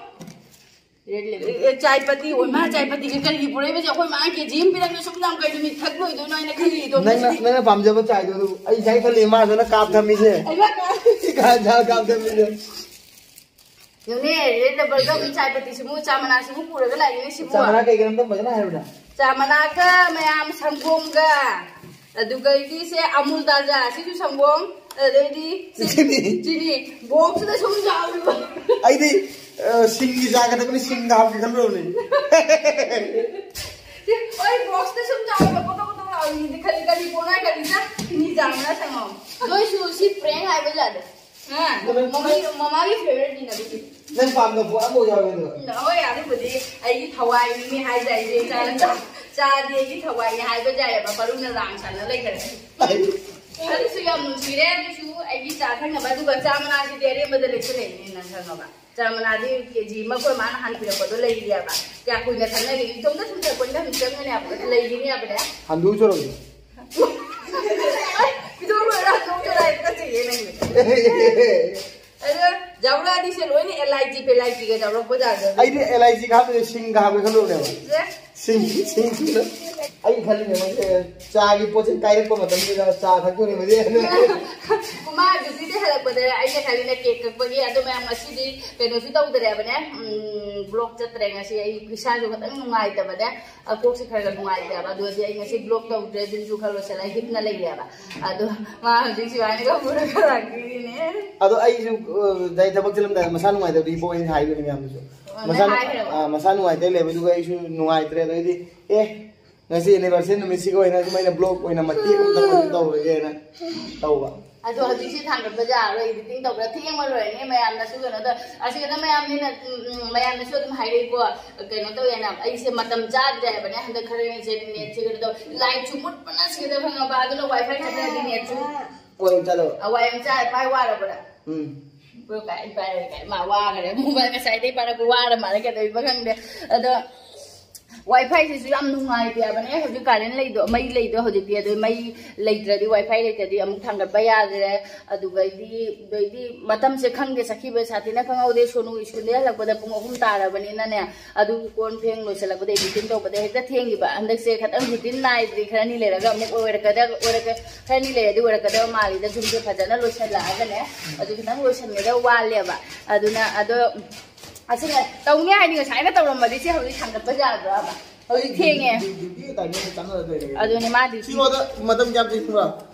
ꯑꯦ, ꯆꯥꯏ ꯄꯇꯤ, ꯑꯣꯏ ꯃꯥ, ꯆꯥꯏ ꯄꯇꯤꯁꯦ ꯀꯔꯤꯒꯤ ꯄꯨꯔꯛꯏꯕꯁꯦ? ꯑꯩꯈꯣꯏ ꯃꯥꯅ ꯀꯦ ꯖꯤ ꯑꯃ ꯄꯤꯔꯛꯄ ꯁꯨꯝ ꯌꯥꯝ ꯀꯩꯅꯣ ꯃꯤ ꯊꯛ ꯂꯣꯏꯗꯣꯏꯅꯣ ꯍꯥꯏꯅ ꯈꯜꯂꯤꯗꯣ ꯅꯪꯅ, ꯉꯁꯤꯗꯤ꯫ ꯅꯪꯅ ꯄꯥꯝꯖꯕ ꯆꯥꯏꯗꯣ ꯑꯗꯨ ꯑꯩ ꯉꯁꯥꯏ ꯈꯜꯂꯤ ꯃꯥꯗꯨꯅ ꯀꯥꯞ ꯊꯝꯃꯤꯁꯦ꯫ ꯑꯩ ꯃꯥ ꯀꯥꯞ-, ꯀꯥꯞ ꯊꯝꯃꯤꯁꯦ꯫ ꯌꯦꯡꯉꯨꯅꯦ, ꯔꯦꯗ ꯂꯦꯕꯜꯒ ꯆꯥꯏ ꯄꯇꯤꯁꯤꯃꯨ, ꯆꯥ ꯃꯅꯥꯁꯤꯃꯨ ꯄꯨꯔꯒ ꯂꯥꯛꯏꯅꯦ ꯁꯤꯕꯨ꯫ ꯆꯥ ꯃꯅꯥ ꯀꯩ ꯀꯩꯅꯣ ꯑꯝꯇ ꯐꯖꯅ ꯍꯥꯏꯔꯨꯅꯦ꯫ ꯆꯥ ꯃꯅꯥꯒ ꯃꯌꯥꯝ ꯁꯪꯒꯣꯝꯒ, ꯑꯗꯨꯒꯩꯗꯤ ꯁꯦ ꯑꯃꯨꯜ ꯇꯥꯖꯥ, ꯁꯤꯁꯨ ꯁꯪꯒꯣꯝ, ꯑꯗꯩꯗꯤ ꯁꯤ-, ꯆꯤꯅꯤ꯫ ꯆꯤꯅꯤ꯫ ꯕꯣꯛꯁꯇ ꯁꯨꯝ ꯌꯥꯎꯔꯤꯕ꯫ ꯑꯩꯗꯤ, ꯑ, ꯁꯤꯡꯒꯤ ꯆꯥꯒꯗꯕꯅꯤ, ꯁꯤꯡꯗ ꯍꯥꯞꯀꯦ ꯈꯜꯂꯨꯔꯕꯅꯤ꯫ ꯁꯤ, ꯍꯣꯏ, ꯕꯣꯛꯁꯇ ꯁꯨꯝ ꯌꯥꯎꯔꯤꯕ, ꯀꯣꯇꯣꯛ ꯀꯣꯇꯣꯛ ꯂꯥꯎꯔꯤꯁꯤꯗꯤ ꯀꯔꯤ, ꯀꯔꯤ ꯄꯣꯠꯅꯣ ꯍꯥꯏ ꯀꯔꯤꯗ? ꯆꯤꯅꯤ ꯆꯥ ꯃꯅꯥ ꯁꯪꯒꯣꯝ꯫ ꯑꯗꯨ ꯑꯣꯏꯁꯨ ꯁꯤ ꯄ꯭ꯔꯦꯡ ꯍꯥꯏꯕ ꯌꯥꯗꯦ꯫ ꯍꯥ? ꯃꯃꯥꯒꯤ, ꯃꯃꯥꯒꯤ ꯐꯦꯚꯔꯦꯠꯅꯤꯅ ꯑꯗꯨꯗꯤ꯫ ꯅꯪ ꯄꯥꯝꯗꯕ ꯄꯣꯠ ꯑꯃꯐꯥꯎ ꯌꯥꯎꯔꯣꯏ ꯑꯗꯨꯒ꯫ ꯎꯝ, ꯍꯣꯏ, ꯑꯗꯨꯕꯨꯗꯤ ꯑꯩꯒꯤ ꯊꯋꯥꯏꯅꯤ ꯍꯥꯏꯖꯔꯤꯁꯦ, ꯏꯆꯥꯅ ꯆꯥ-, ꯆꯥꯗꯤ ꯑꯩꯒꯤ ꯊꯋꯥꯏꯅꯤ ꯍꯥꯏꯕ ꯌꯥꯏꯑꯕ, ꯃꯔꯨꯅ ꯂꯥꯡ ꯁꯥꯟꯅ ꯂꯩꯈꯔꯦ꯫ ꯑꯗꯨꯁꯨ ꯌꯥꯝ ꯅꯨꯡꯁꯤꯔꯦ, ꯑꯗꯨꯁꯨ ꯑꯩꯒꯤ ꯆꯥ ꯊꯛꯅꯕ, ꯑꯗꯨꯒ ꯆꯥ ꯃꯅꯥꯁꯤꯗꯤ ꯑꯔꯦꯝꯕꯗ ꯂꯩꯁꯜꯂꯛꯏꯅꯦ, ꯅꯪ ꯈꯪꯉꯕ? ꯆꯥ ꯃꯅꯥꯗꯤ ꯀꯦ ꯖꯤ ꯑꯃ ꯑꯩꯈꯣꯏ ꯃꯥꯅ ꯍꯥꯟꯕꯤꯔꯛꯄꯗꯣ ꯂꯩꯔꯤꯑꯕ꯫ ꯀꯌꯥ ꯀꯨꯏꯅ ꯊꯝꯅꯒꯦ? ꯏꯇꯣꯝꯇ ꯁꯨꯝ ꯊꯛꯄꯅꯤꯅ ꯑꯗꯨꯝ ꯆꯪꯒꯅꯦꯕ, ꯂꯩꯒꯤꯅꯦꯕꯅꯦ꯫ ꯍꯟꯗꯣꯛꯆꯔꯝꯅꯤ꯫ ꯚꯤꯗꯤꯑꯣ ꯂꯣꯏꯔ ꯍꯟꯗꯣꯛꯇꯣꯏꯔꯥ ꯍꯥꯏꯕ ꯅꯠꯇꯦꯌꯦ ꯅꯪꯒꯤ꯫ ꯑꯗꯣ ꯖꯥꯎꯔꯥꯗꯤꯁꯦ ꯂꯣꯏꯅ ꯑꯦꯜ ꯑꯥꯏ ꯖꯤ ꯐꯦꯂꯥꯏꯖꯤꯒ ꯖꯥꯎꯔꯛꯄ ꯖꯥꯠꯗꯣ꯫ ꯑꯩꯗꯤ ꯑꯦꯜ ꯑꯥꯏ ꯖꯤꯒ ꯍꯥꯞꯇꯣꯏꯅꯦ, ꯁꯤꯡꯒ ꯍꯥꯞꯀꯦ ꯈꯜꯂꯨꯕꯅꯦꯕ꯫ ꯁꯦ꯫ ꯁꯤꯡ, ꯁꯤꯡ꯫ ꯑꯩ ꯈꯜꯂꯤꯅꯦ ꯃꯣꯏꯁꯦ ꯆꯥꯒꯤ ꯄꯣꯠꯁꯦ ꯀꯥꯏꯔꯛꯄ ꯃꯇꯝꯁꯤꯗ ꯆꯥ ꯊꯛꯇꯣꯏꯅꯦ ꯃꯣꯏꯁꯦ꯫ ꯃꯥ ꯗ꯭ꯌꯨꯇꯤꯗꯩ ꯍꯜꯂꯛꯄꯗ ꯑꯩꯅ ꯈꯜꯂꯤꯅ ꯀꯦꯛ ꯀꯛꯄꯒꯤ꯫ ꯑꯗꯣ ꯃꯌꯥꯝ ꯉꯁꯤꯗꯤ ꯀꯩꯅꯣꯁꯨ ꯇꯧꯗ꯭ꯔꯦꯕꯅꯦ, ꯎꯝ, ꯕ꯭ꯂꯣꯛ ꯆꯠꯇ꯭ꯔꯦ ꯉꯁꯤ꯫ ꯑꯩ ꯏꯁꯥꯁꯨ ꯈꯤꯇꯪ ꯅꯨꯡꯉꯥꯏꯇꯕꯅꯦ, ꯑ, ꯀꯣꯛꯁꯦ ꯈꯔ ꯈꯔ ꯅꯨꯡꯉꯥꯏꯇꯦꯕ꯫ ꯑꯗꯨꯗꯤ ꯑꯩ ꯉꯁꯤ ꯕ꯭ꯂꯣꯛ ꯇꯧꯗ꯭ꯔꯦ, ꯖꯤꯝꯁꯨ ꯈꯔ ꯂꯣꯏꯁꯤꯜꯂ ꯍꯤꯞꯅ ꯂꯩꯔꯦꯕ꯫ ꯑꯗꯣ ꯃꯥ ꯍꯧꯖꯤꯛ ꯁꯤꯕꯥꯅꯤꯒ ꯄꯨꯔꯒ ꯂꯥꯛꯄꯤꯔꯤꯅꯦ꯫ ꯑꯗꯣ ꯑꯩꯁꯨ, ꯑ, ꯉꯁꯥꯏ ꯊꯕꯛ ꯆꯠꯂꯝꯗꯥꯏꯗ ꯃꯁꯥ ꯅꯨꯡꯉꯥꯏꯇꯕꯗꯤ ꯏꯕꯣ ꯑꯩꯅ ꯍꯥꯏꯕꯅꯦ ꯃꯌꯥꯝꯗꯁꯨ꯫ ꯑꯣ, ꯃꯁꯥ ꯅꯪ ꯅꯨꯡ-, ꯍꯥꯏꯈ꯭ꯔꯕꯣ? ꯑ, ꯃꯁꯥ ꯅꯨꯡꯉꯥꯏꯇꯕ ꯂꯩꯕꯗꯨꯒ ꯑꯩꯁꯨ ꯅꯨꯡꯉꯥꯏꯇ꯭ꯔꯦ꯫ ꯑꯗꯩꯗꯤ, ꯑꯦ, ꯉꯁꯤ ꯑꯦꯅꯤꯚꯔꯁꯔꯤ ꯅꯨꯃꯤꯠꯁꯤꯒ ꯑꯣꯏꯅ ꯁꯨꯝ ꯑꯩꯅ ꯕ꯭ꯂꯣꯛ ꯑꯣꯏꯅ ꯃꯇꯦꯛ ꯑꯃꯇꯪ ꯑꯣꯏꯅ ꯇꯧꯔꯒꯦꯅ ꯇꯧꯕ꯫ ꯑꯗꯣ ꯍꯧꯖꯤꯛꯁꯤ ꯊꯥꯡꯒꯠꯄ ꯌꯥꯔꯣꯏ, ꯏꯗꯤꯇꯤꯡ ꯇꯧꯕꯗ ꯊꯦꯡꯕ ꯂꯣꯏꯔꯅꯤ꯫ ꯃꯌꯥꯝꯅꯁꯨ ꯀꯩꯅꯣ ꯇꯧ-, ꯑꯁꯤꯗ ꯃꯌꯥꯝꯅꯤꯅ, ꯎꯝ, ꯎꯝ, ꯃꯌꯥꯝꯅꯁꯨ ꯑꯗꯨꯝ ꯍꯥꯏꯔꯛꯏꯀꯣ, ꯀꯩꯅꯣ ꯇꯧꯋꯦꯅ꯫ ꯑꯩꯁꯦ ꯃꯇꯝ ꯆꯥꯗ꯭ꯔꯦ ꯍꯥꯏꯕꯅꯦ ꯍꯟꯗꯛ ꯈꯔ ꯌꯦꯡꯁꯦ, ꯅꯦꯠꯁꯦ ꯀꯩꯅꯣ ꯇꯧ, ꯂꯥꯏꯠꯁꯨ ꯃꯨꯠꯄꯅ ꯁꯤꯒꯗ ꯈꯪꯉꯕ꯫ ꯑꯗꯨꯅ ꯋꯥꯏ ꯐꯥꯏ ꯊꯥꯖꯔꯗꯤ ꯅꯦꯠꯁꯨ ꯋꯥꯏ ꯑꯃ ꯆꯥꯗꯕ꯫ ꯑꯋꯥꯏ ꯑꯃ ꯆꯥꯏ, ꯄꯥꯏ ꯋꯥꯔꯕ꯭ꯔꯥ? ꯎꯝ꯫ ꯕ꯭ꯔꯣ ꯀꯥꯏ ꯄꯥꯏꯔꯦ ꯀꯥꯏ, ꯃꯥ ꯋꯥꯈꯔꯦ꯫ ꯃꯣꯕꯥꯏꯜ ꯉꯁꯥꯏꯗꯩ ꯄꯥꯏꯔꯛꯄ ꯋꯥꯔ ꯃꯥꯜꯂꯦ, ꯀꯩꯗꯧꯔꯤꯕ ꯈꯪꯗꯦ꯫ ꯑꯗꯣ ꯋꯥꯏ ꯐꯥꯏꯁꯤꯁꯨ ꯌꯥꯝ ꯅꯨꯡꯉꯥꯏꯇꯦ ꯍꯥꯏꯕꯅꯦ꯫ ꯍꯧꯖꯤꯛ ꯀꯥꯔꯦꯟ ꯂꯩꯗꯣ, ꯃꯩ ꯂꯩꯗꯣ ꯍꯧꯖꯤꯛꯇꯤ, ꯑꯗꯨ ꯃꯩ ꯂꯩꯇ꯭ꯔꯗꯤ, ꯋꯥꯏ ꯐꯥꯏ ꯂꯩꯇ꯭ꯔꯗꯤ ꯑꯃꯨꯛ ꯊꯥꯡꯒꯠꯄ ꯌꯥꯗ꯭ꯔꯦ꯫ ꯑꯗꯨꯒꯩꯗꯤ, ꯑꯗꯩꯗꯤ ꯃꯇꯝꯁꯦ ꯈꯪꯗꯦ ꯆꯠꯈꯤꯕ ꯁꯥꯊꯤꯅ ꯈꯪꯍꯧꯗꯦ꯫ ꯁꯣꯅꯨ ꯁ꯭ꯀꯨꯜꯗꯩ ꯍꯜꯂꯛꯄꯗ ꯄꯨꯡ ꯑꯍꯨꯝ ꯇꯥꯔꯕꯅꯤꯅꯅꯦ, ꯑꯗꯨ ꯀꯣꯟ ꯐꯦꯡ ꯂꯣꯏꯁꯤꯜꯂꯛꯄꯗ, ꯏꯗꯤꯇꯤꯡ ꯇꯧꯕꯗ ꯍꯦꯛꯇ ꯊꯦꯡꯈꯤꯕ꯫ ꯍꯟꯗꯛꯁꯦ ꯈꯤꯇꯪ ꯔꯨꯇꯤꯟ ꯅꯥꯏꯗ꯭ꯔꯤ, ꯈꯔꯅꯤ ꯂꯩꯔꯒ ꯑꯃꯨꯛ ꯑꯣꯏꯔꯛꯀꯗ-, ꯑꯣꯏꯔꯛꯀ-, ꯈꯔꯅꯤ ꯂꯩꯔꯗꯤ ꯑꯣꯏꯔꯛꯀꯗꯕ ꯃꯥꯜꯂꯤꯗ꯫ ꯖꯤꯝꯁꯦ ꯐꯖꯅ ꯂꯣꯏꯁꯤꯜꯂꯛꯑꯒꯅꯦ, ꯑꯗꯨ ꯈꯤꯇꯪ ꯂꯣꯏꯁꯤꯟꯒꯗꯕ ꯋꯥꯠꯂꯦꯕ꯫ ꯑꯗꯨꯅ ꯑꯗꯣ ꯑꯁꯤꯅ ꯇꯧꯅꯤ ꯍꯥꯏꯗꯤ ꯉꯁꯥꯏꯅ ꯇꯧꯔꯝꯃꯗꯤ ꯁꯤ ꯍꯧꯖꯤꯛ ꯊꯥꯡꯒꯠꯄ ꯌꯥꯗ꯭ꯔꯕ? ꯍꯧꯖꯤꯛ ꯊꯦꯡꯉꯦ꯫ ꯗ꯭ꯌꯨꯇꯤꯒ ꯇꯥꯏꯃꯤꯡꯒ ꯆꯥꯟꯅꯗꯣꯏꯅꯦ꯫ ꯑꯗꯨꯅꯦ ꯃꯥꯗꯤ ꯁꯤ ꯁꯤꯉꯣꯗ ꯃꯇꯝ ꯀꯌꯥꯝ ꯆꯪꯕ꯭ꯔꯥ?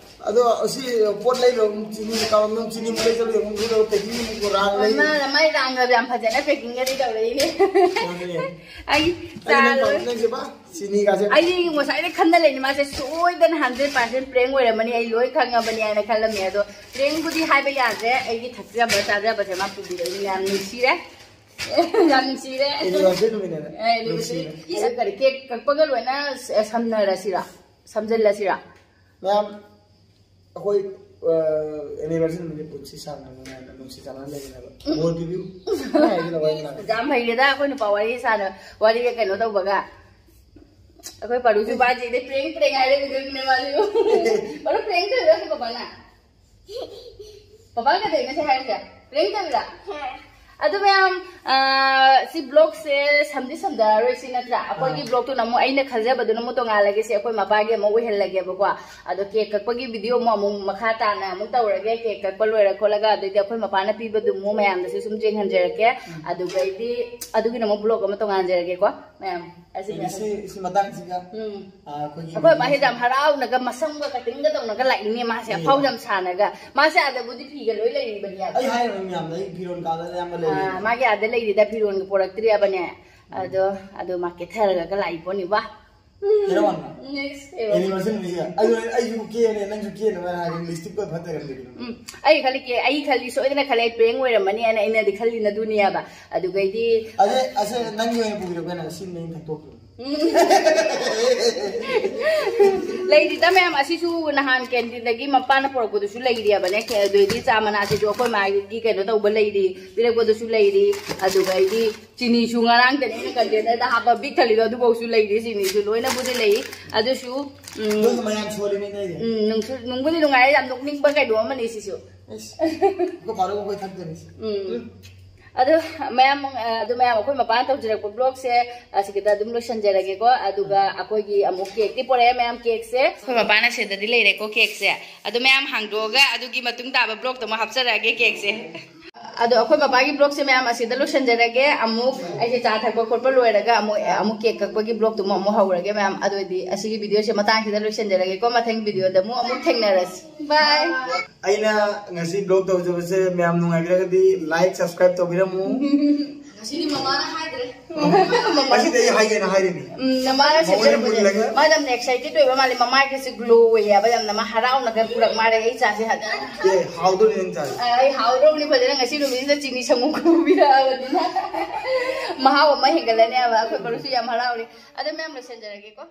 ꯑꯗꯣ ꯑꯁꯤ ꯄꯣꯠ ꯂꯩꯔꯨ, ꯆꯤꯅꯤ ꯀꯥꯎ-, ꯅꯪ ꯆꯤꯅꯤ ꯑꯃꯨꯛ ꯂꯩ ꯆꯠꯂꯨ, ꯑꯃꯨꯛ ꯂꯩꯔꯨ, ꯄꯦꯀꯤꯡ ꯑꯃꯨꯛ ꯔꯥꯡ ꯂꯩ꯫ ꯃꯥꯅ ꯃꯥꯏ ꯔꯥꯡꯒꯗꯤ ꯌꯥꯝ ꯐꯖꯅ ꯄꯦꯀꯤꯡꯒꯗꯤ ꯇꯧꯔꯛꯏꯅꯦ꯫ ꯑꯗꯨꯅꯦ꯫ ꯑꯩ ꯑꯩ ꯆꯥ ꯅꯪ ꯂꯣꯏ-, ꯅꯪꯁꯦ ꯕꯥ, ꯆꯤꯅꯤꯒꯥꯁꯦ꯫ ꯑꯩ ꯉꯁꯥꯏꯗꯩ ꯈꯟꯅ ꯂꯩꯅꯤ, ꯃꯥꯁꯦ ꯁꯣꯏꯗꯅ ꯍꯟꯗ꯭ꯔꯦꯠ ꯄꯥꯔꯁꯦꯟ ꯄ꯭ꯔꯦꯡ ꯑꯣꯏꯔꯝꯃꯅꯤ, ꯑꯩ ꯂꯣꯏ ꯈꯪꯉꯕꯅꯤ ꯍꯥꯏꯅ ꯈꯜꯂꯝꯃꯦ꯫ ꯑꯗꯣ ꯄ꯭ꯔꯦꯡꯕꯨꯗꯤ ꯍꯥꯏꯕ ꯌꯥꯗ꯭ꯔꯦ, ꯑꯩꯒꯤ ꯊꯛꯆꯕ ꯆꯥꯖꯕꯁꯦ ꯃꯥ ꯄꯨꯕꯤꯔꯛꯏꯅꯦ, ꯌꯥꯝ ꯅꯨꯡꯁꯤꯔꯦ꯫ ꯌꯥꯝ ꯅꯨꯡꯁꯤꯔꯦ꯫ ꯑꯦꯅꯤꯚꯔꯁꯔꯤ ꯅꯨꯃꯤꯠꯅꯦꯅ꯫ ꯑꯦ, ꯑꯦꯅꯤꯚꯔꯁꯔꯤ꯫ ꯅꯨꯡꯁꯤꯔꯦ꯫ ꯏꯁ, ꯀꯔꯤ, ꯀꯦꯛ ꯀꯛꯄꯒ ꯂꯣꯏꯅ ꯁ-, ꯁꯝꯅꯔꯁꯤꯔꯥ? ꯁꯝꯖꯤꯜꯂꯁꯤꯔꯥ? ꯃꯌꯥꯝ, ꯑꯩꯈꯣꯏ, ꯑ, ꯑꯦꯅꯤꯚꯔꯁꯔꯤ ꯅꯨꯃꯤꯠꯁꯦ ꯄꯨꯟꯁꯤ ꯁꯥꯡꯅ ꯅꯨꯡꯉꯥꯏꯅ ꯅꯨꯡꯁꯤ ꯆꯥꯟꯅꯅ ꯂꯩꯃꯤꯟꯅꯕ꯫ ꯕꯣꯔ ꯄꯤꯕꯤꯌꯨ꯫ ꯍꯥꯏꯗꯅ ꯋꯥꯔꯤ ꯁꯥꯟꯅꯔꯦ꯫ ꯌꯥꯝ ꯍꯩꯔꯦꯗ ꯑꯩꯈꯣꯏ ꯅꯨꯄꯥ ꯋꯥꯔꯤ ꯁꯥꯟꯅ-, ꯋꯥꯔꯤꯒ ꯀꯩꯅꯣ ꯇꯧꯕꯒ꯫ ꯑꯩꯈꯣꯏ ꯄꯥꯔꯨꯁꯨ ꯕꯥꯔꯗꯦꯗ ꯄ꯭ꯔꯦꯡ ꯄ꯭ꯔꯦꯡ ꯍꯥꯏꯔꯦ ꯃꯥꯁꯨ꯫ ꯄꯥꯔꯨ, ꯄ꯭ꯔꯦꯡ ꯇꯧꯔꯤꯔꯣ ꯄꯄꯥꯅ? ꯄꯄꯥ ꯀꯩꯗꯧꯔꯤꯅꯣ ꯁꯤ ꯍꯥꯏꯔꯤꯁꯦ? ꯄ꯭ꯔꯦꯡ ꯇꯧꯔꯤꯔꯥ? ꯑꯗꯨ ꯃꯌꯥꯝ, ꯑꯥ, ꯁꯤ ꯕ꯭ꯂꯣꯛꯁꯦ ꯁꯝꯗꯤ ꯁꯝꯗꯔꯔꯣꯏ ꯁꯤ ꯅꯠꯇ꯭ꯔꯥ? ꯑꯩꯈꯣꯏꯒꯤ ꯑꯥ꯫ ꯕ꯭ꯂꯣꯛꯇꯨꯅ ꯑꯃꯨꯛ ꯑꯩꯅ ꯈꯟꯖꯕꯗꯨꯅ ꯑꯃꯨꯛ ꯇꯣꯉꯥꯜꯂꯒꯦ, ꯁꯤ ꯑꯩꯈꯣꯏ ꯃꯄꯥꯒꯤ ꯑꯃꯨꯛ ꯑꯣꯏꯍꯜꯂꯒꯦꯕꯀꯣ꯫ ꯑꯗꯣ ꯀꯦꯛ ꯀꯛꯄꯒꯤ ꯚꯤꯗꯤꯑꯣ ꯑꯃꯨꯛ, ꯑꯃꯨꯛ ꯃꯈꯥ ꯇꯥꯅ ꯑꯃꯨꯛ ꯇꯧꯔꯒꯦ, ꯀꯦꯛ ꯀꯛꯄ ꯂꯣꯏꯔ ꯈꯣꯠꯂꯒ, ꯑꯗꯩꯗꯤ ꯑꯩꯈꯣꯏ ꯃꯄꯥꯅ ꯄꯤꯕꯗꯨ ꯑꯃꯨꯛ ꯃꯌꯥꯝꯗꯁꯨ ꯁꯨꯝ ꯌꯦꯡꯍꯟꯖꯔꯛꯀꯦ꯫ ꯎꯝ꯫ ꯑꯗꯨꯒꯩꯗꯤ ꯑꯗꯨꯒꯤꯅ ꯑꯃꯨꯛ ꯕ꯭ꯂꯣꯛ ꯑꯃ ꯇꯣꯉꯥꯟꯖꯔꯒꯦꯀꯣ ꯃꯌꯥꯝ꯫ ꯑꯁꯤꯅ ꯁꯤ, ꯁꯤ ꯃꯇꯥꯡꯁꯤꯒ, ꯎꯝ꯫ ꯑꯥ, ꯑꯩꯈꯣꯏꯒꯤ ꯑꯩꯈꯣꯏ ꯃꯥꯁꯦ ꯌꯥꯝ ꯍꯔꯥꯎꯅꯒ ꯃꯁꯝꯒ ꯀꯇꯤꯡꯒ ꯇꯧꯅꯒ ꯂꯥꯛꯏꯅꯦ ꯃꯥꯁꯦ, ꯑꯦ꯫ ꯑꯐꯥꯎ ꯌꯥꯝ ꯁꯥꯅꯒ꯫ ꯃꯥꯁꯦ ꯑꯥꯗꯕꯨꯗꯤ ꯐꯤꯒ ꯂꯣꯏ ꯂꯩꯔꯤꯕꯅꯦ꯫ ꯑꯩ ꯍꯥꯏꯔꯕꯅꯤ ꯃꯌꯥꯝꯗ, ꯑꯩ ꯐꯤꯔꯣꯜ ꯀꯥꯗ ꯑꯌꯥꯝꯕ ꯂꯩꯔꯤ꯫ ꯑꯥ, ꯃꯥꯒꯤ ꯑꯥꯗ ꯂꯩꯔꯤꯗ ꯐꯤꯔꯣꯜꯒ ꯄꯣꯔꯛꯇ꯭ꯔꯤꯕꯅꯦ꯫ ꯎꯝ꯫ ꯑꯗꯣ, ꯑꯗꯣ ꯃꯥ ꯀꯦꯊꯔꯒ ꯂꯥꯛꯏ ꯄꯣꯠꯅꯤ ꯕꯥ꯫ ꯍꯦꯔꯣ ꯃꯥꯟꯕ? Next hero. ꯑꯦꯅꯤ ꯃꯁꯤꯡ ꯃꯤꯁꯤꯒ꯫ ꯑꯩ, ꯑꯩꯁꯨ ꯀꯦꯅꯦ, ꯅꯪꯁꯨ ꯀꯦꯅ ꯃꯥꯅ ꯍꯥꯏꯔꯤ, ꯂꯤꯞꯁꯇꯤꯛ ꯐꯠꯇꯔꯝꯗꯦ ꯀꯩꯅꯣ꯫ ꯎꯝ, ꯑꯩ ꯈꯜꯂꯤ ꯀꯦ-, ꯑꯩ ꯈꯜꯂꯤ ꯁꯣꯏꯗꯅ ꯈꯜꯂꯤ ꯑꯩ ꯄ꯭ꯔꯦꯡ ꯑꯣꯏꯔꯝꯃꯅꯤ ꯍꯥꯏꯅ ꯑꯩꯅꯗꯤ ꯈꯜꯂꯤ ꯅꯗꯨꯅꯤꯌꯥꯕ꯫ ꯑꯗꯨꯒꯩꯗꯤ ꯑꯗꯩ, ꯑꯁꯦ ꯅꯪꯒꯤ ꯑꯣꯏꯅ ꯄꯨꯈꯤꯔꯣ ꯀꯩꯅꯣ, ꯁꯤ ꯃꯦꯟ ꯈꯟꯇꯣꯛꯇꯣꯏꯅꯤ꯫ ꯎꯝ꯫ ꯂꯩꯔꯤꯗ ꯃꯌꯥꯝ, ꯑꯁꯤꯁꯨ ꯅꯍꯥꯟ ꯀꯦꯟꯇꯤꯟꯗꯒꯤ ꯃꯄꯥꯅ ꯄꯨꯔꯛꯄꯗꯨꯁꯨ ꯂꯩꯔꯤꯑꯕꯅꯦ꯫ ꯀꯦ-, ꯑꯗꯨꯗꯤ ꯆꯥ ꯃꯅꯥꯁꯤꯁꯨ ꯑꯩꯈꯣꯏ ꯃꯥꯒꯤ ꯀꯩꯅꯣ ꯇꯧꯕ ꯂꯩꯔꯤ, ꯄꯤꯔꯛꯄꯗꯨꯁꯨ ꯂꯩꯔꯤ꯫ ꯑꯗꯨꯒꯩꯗꯤ ꯆꯤꯅꯤꯁꯨ ꯉꯔꯥꯡꯗꯅꯦ ꯑꯩꯅ ꯀꯟꯇꯦꯅꯔꯗ ꯍꯥꯞꯄ ꯕꯤꯛ ꯊꯜꯂꯤꯗꯣ, ꯑꯗꯨꯐꯥꯎꯁꯨ ꯂꯩꯔꯤ, ꯆꯤꯅꯤꯁꯨ ꯂꯣꯏꯅꯕꯨꯗꯤ ꯂꯩ꯫ ꯑꯗꯨꯁꯨ, ꯎꯝ, ꯑꯗꯨꯁꯨ ꯃꯌꯥꯝ ꯁꯣꯜꯂꯤꯃꯤ ꯅꯣꯏꯗꯤ꯫ ꯎꯝ, ꯅꯨꯡꯁꯨ-, ꯅꯨꯡꯕꯨꯗꯤ ꯅꯨꯡꯉꯥꯏꯔꯦ, ꯌꯥꯝ ꯅꯣꯛꯅꯤꯡꯕ ꯀꯩꯅꯣ ꯑꯃꯅꯤ ꯁꯤꯁꯨ꯫ ꯑꯩꯁ, ꯑꯩꯈꯣꯏ ꯄꯥꯔꯣ ꯑꯩꯈꯣꯏ ꯊꯛꯇꯣꯏꯅꯤ꯫ ꯎꯝ꯫ ꯎꯝ꯫ ꯑꯗꯣ ꯃꯌꯥꯝ, ꯑꯗꯣ ꯃꯌꯥꯝ ꯑꯩꯈꯣꯏ ꯃꯄꯥꯅ ꯇꯧꯖꯔꯛꯄ ꯕ꯭ꯂꯣꯛꯁꯦ ꯑꯁꯤꯒꯤꯗ ꯑꯗꯨꯝ ꯂꯣꯏꯁꯤꯟꯖꯔꯒꯦꯀꯣ꯫ ꯑꯗꯨꯒ ꯑꯩꯈꯣꯏꯒꯤ ꯑꯃꯨꯛ ꯀꯦꯛꯇꯤ ꯄꯣꯔꯛꯑꯦ ꯃꯌꯥꯝ, ꯀꯦꯛꯁꯦ꯫ ꯑꯩꯈꯣꯏ ꯃꯄꯥꯅ ꯁꯤꯗꯗꯤ ꯂꯩꯔꯦꯀꯣ ꯀꯦꯛꯁꯦ꯫ ꯑꯗꯣ ꯃꯌꯥꯝ ꯍꯥꯡꯗꯣꯛꯑꯒ ꯑꯗꯨꯒꯤ ꯃꯇꯨꯡ ꯇꯥꯕ ꯕ꯭ꯂꯣꯛꯇꯣ ꯑꯃꯨꯛ ꯍꯥꯞꯆꯔꯛꯑꯒꯦ ꯀꯦꯛꯁꯦ꯫ ꯑꯗꯣ ꯑꯩꯈꯣꯏ ꯃꯄꯥꯒꯤ ꯕ꯭ꯂꯣꯛꯁꯦ ꯃꯌꯥꯝ ꯑꯁꯤꯗ ꯂꯣꯏꯁꯤꯟꯖꯔꯒꯦ꯫ ꯑꯃꯨꯛ ꯑꯩꯁꯦ ꯆꯥ ꯊꯛꯄ ꯈꯣꯠꯄ ꯂꯣꯏꯔꯒ ꯑꯃꯨꯛ, ꯑꯃꯨꯛ ꯀꯦꯛ ꯀꯛꯄꯒꯤ ꯕ꯭ꯂꯣꯛꯇꯨꯃ ꯑꯃꯨꯛ ꯍꯧꯔꯒꯦ ꯃꯌꯥꯝ꯫ ꯑꯗꯨ ꯑꯣꯏꯗꯤ ꯑꯁꯤꯒꯤ ꯚꯤꯗꯤꯑꯣꯁꯦ ꯃꯇꯥꯡꯁꯤꯗ ꯂꯣꯏꯁꯤꯟꯖꯔꯒꯦꯀꯣ꯫ ꯃꯊꯪ ꯚꯤꯗꯤꯑꯣꯗ ꯑꯃꯨꯛ, ꯑꯃꯨꯛ ꯊꯦꯡꯅꯔꯁꯤ꯫ ꯕꯥꯏ꯫ ꯑꯩꯅ ꯉꯁꯤ ꯕ꯭ꯂꯣꯛ ꯇꯧꯖꯕꯁꯦ ꯃꯌꯥꯝ ꯅꯨꯡꯉꯥꯏꯕꯤꯔꯒꯗꯤ like, subscribe ꯇꯧꯕꯤꯔꯝꯃꯨ꯫ ꯉꯁꯤꯗꯤ ꯃꯃꯥꯅ ꯍꯥꯏꯗ꯭ꯔꯦ꯫ ꯉꯁꯤꯗꯤ ꯑꯩ ꯍꯥꯏꯒꯦꯅ ꯍꯥꯏꯔꯤꯅꯤ꯫ ꯎꯝ, ꯃꯃꯥꯅ ꯃꯉꯣꯟꯗ ꯁꯦꯝꯖꯔꯛꯄꯁꯦ꯫ ꯃꯨꯜꯂꯒ꯫ ꯃꯥ ꯌꯥꯝꯅ excited ꯑꯣꯏꯕ ꯃꯥꯜꯂꯦ, ꯃꯃꯥꯏꯒꯁꯦ glow ꯑꯣꯏꯌꯦ ꯍꯥꯏꯕ, ꯌꯥꯝꯅ ꯃꯥ ꯍꯔꯥꯎꯅꯒ ꯄꯨꯔꯛ ꯃꯥꯜꯂꯦ ꯑꯩ ꯆꯥꯁꯦ ꯍꯥꯏꯅ꯫ ꯑꯦ, ꯍꯥꯎꯗꯣꯔꯤ ꯅꯪ ꯆꯥꯁꯦ꯫ ꯑ, ꯑꯩ ꯍꯥꯎꯗꯧꯔꯕꯅꯤ ꯐꯖꯅ, ꯉꯁꯤ ꯅꯨꯃꯤꯠꯁꯤꯗ ꯆꯤꯅꯤ ꯁꯪꯒꯣꯝ ꯈꯨꯕꯤꯔꯛꯑꯕꯅꯤꯅ꯫ ꯃꯍꯥꯎ ꯑꯃ ꯍꯦꯟꯒꯠꯂꯅꯤ ꯍꯥꯏꯕ, ꯑꯩꯈꯣꯏ ꯄꯥꯔꯨꯁꯨ ꯌꯥꯝ ꯍꯔꯥꯎꯔꯤ꯫ ꯑꯗꯣ ꯃꯌꯥꯝ ꯂꯣꯏꯁꯤꯟꯖꯔꯒꯦꯀꯣ꯫